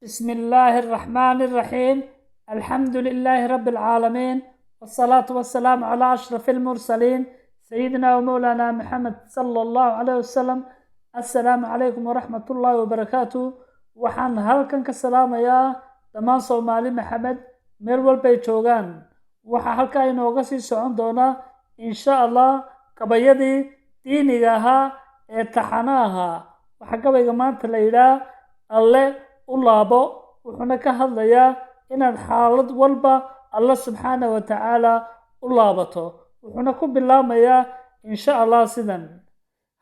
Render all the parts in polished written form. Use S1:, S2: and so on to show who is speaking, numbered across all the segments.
S1: بسم الله الرحمن الرحيم، الحمد لله رب العالمين، والصلاة والسلام على أشرف المرسلين، سيدنا ومولانا محمد صلى الله عليه وسلم. السلام عليكم ورحمة الله وبركاته. Waxaan halkan ka salaamayaa dhammaan Soomaali Maxamed meel walbay joogaan. Waxaa halkaa inooga sii socon doonaa, insha Allah, gabayadii diiniga ahaa ee taxano ahaa. Waxaa gabayga maanta la yidhaah "Alle u laabo", wuxuuna ka hadlayaa inaad xaalad walba Alle subxaana wa tacaala u laabato. Wuxuuna ku bilaabmayaa, insha Allah, sidan: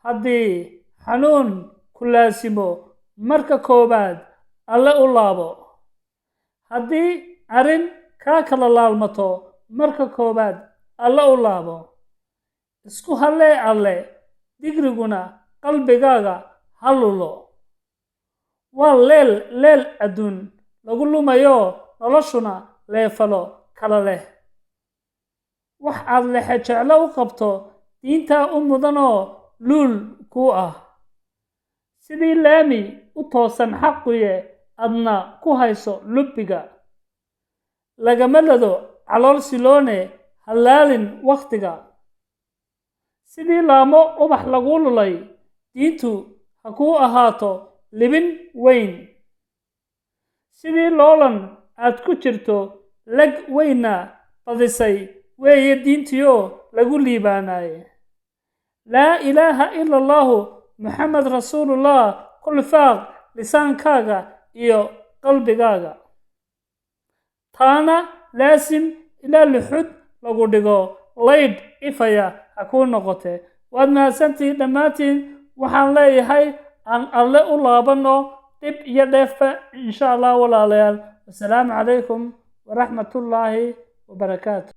S1: Haddii xanuun ku laasimo, marka koowaad Alle u laabo. Haddii arrin kaa kala laalmato, marka koowaad Alle u laabo. Isku hallee Alle, digriguna qalbigaaga ha lulo. Waa leel leel adduun lagu lumayo, noloshuna leefalo kala leh. Wax aad lexe jeclo u qabto, diintaa u mudanoo luul kuu ah. Sidii laami u toosan xaquye, adna ku hayso lubbiga. Lagama lado calool siloone, hallaalin wakhtiga. Sidii laamo ubax laguu lulay, diintu ha kuu ahaato libin weyn. Sidii loolan aad ku jirto, leg weynna badisay weeye diintiyo lagu liibaanaaye. Laa ilaaha ila Allaahu, Muxamed rasuulullah, ku lifaaq lisaankaaga iyo qalbigaaga. Taana laasim ilaa luxud lagu dhigo, laydh ifaya ha kuu noqote. Waad mahadsantihiin dhammaantiin. Waxaan leeyahay, aan Alle u laabanno dhib iyo dheefba, insha Allah, walaalayaal. Wasalaamu calaykum waraxmatullaahi wabarakaatu.